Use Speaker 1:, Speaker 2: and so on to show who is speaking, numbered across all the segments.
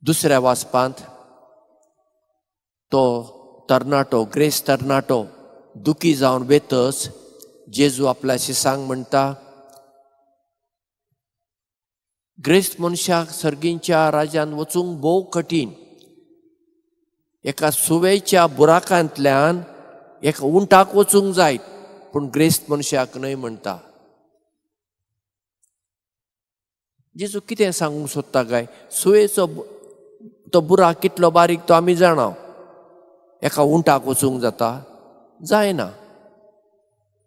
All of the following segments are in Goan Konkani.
Speaker 1: दुसऱ्या वाचपांत तो तरणाटो, ग्रेस तरणाटो दुखी जावन वेतच जेजू आपल्या शिसांक म्हणटा, ग्रेस्त मनशाक सर्गींच्या राज्यांत वचूंक भोव कठीण. एका सुवेच्या बुराकांतल्यान एका उंटाक वचूंक जायत, पूण ग्रेस्त मनशाक न्हय म्हणटा. जेजू कितें सांगूंक सोदता काय? सुवेचो तो बुराक कितलो बारीक तो आमी जाणा, एका उंटाक वचूंक जाता? जायना.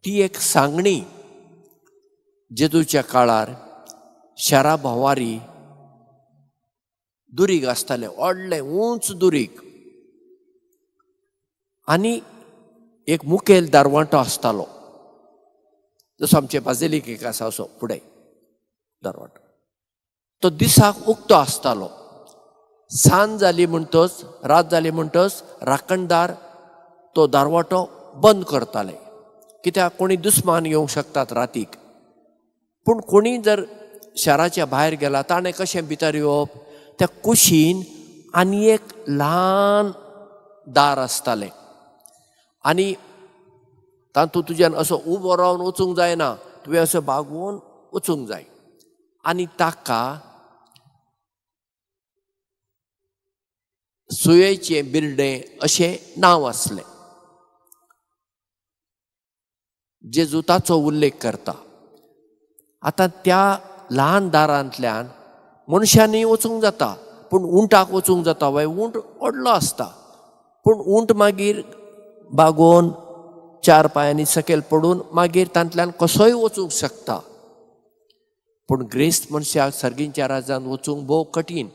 Speaker 1: ती एक सांगणी. जेजूच्या काळार शारा भोंवारी दुरीग आसतालें, व्हडलें उंच दुरीग, आनी एक मुखेल दारवांटो आसतालो, जसो आमचे बाजिलीक एक आसा असो फुडें दारवांटो. तो दिसाक उक्तो आसतालो. सांज जाली म्हणटच, रात जाली म्हणटच राखणदार तो दारवाटो बंद करताले, कित्याक कोणी दुस्मान येवंक शकतात रातीक. पूण कोणी जर शाराच्या भायर गेला ताणें कशें भितर येवप? त्या कुशीन आनी एक ल्हान दार आसतालें आनी तातूंत तुज्यान असो उबो रावन वचूंक जायना, तुवें असो बागोवन वचूंक जाय. आनी ताका सुयेचें बिर्डें अशें नांव आसलें. जेजू ताचो उल्लेख करता. आतां त्या ल्हान दारांतल्यान मनशांनी वचूंक जाता, पूण उंटाक वचूंक जाता वय? उंट व्हडलो आसता, पूण उंट मागीर बागोवन चार पांयांनी सकयल पडून मागीर तांतल्यान कसोय वचूंक शकता. पूण ग्रेस्त मनशाक सर्गींच्या राज्यांत वचूंक भोव कठीण.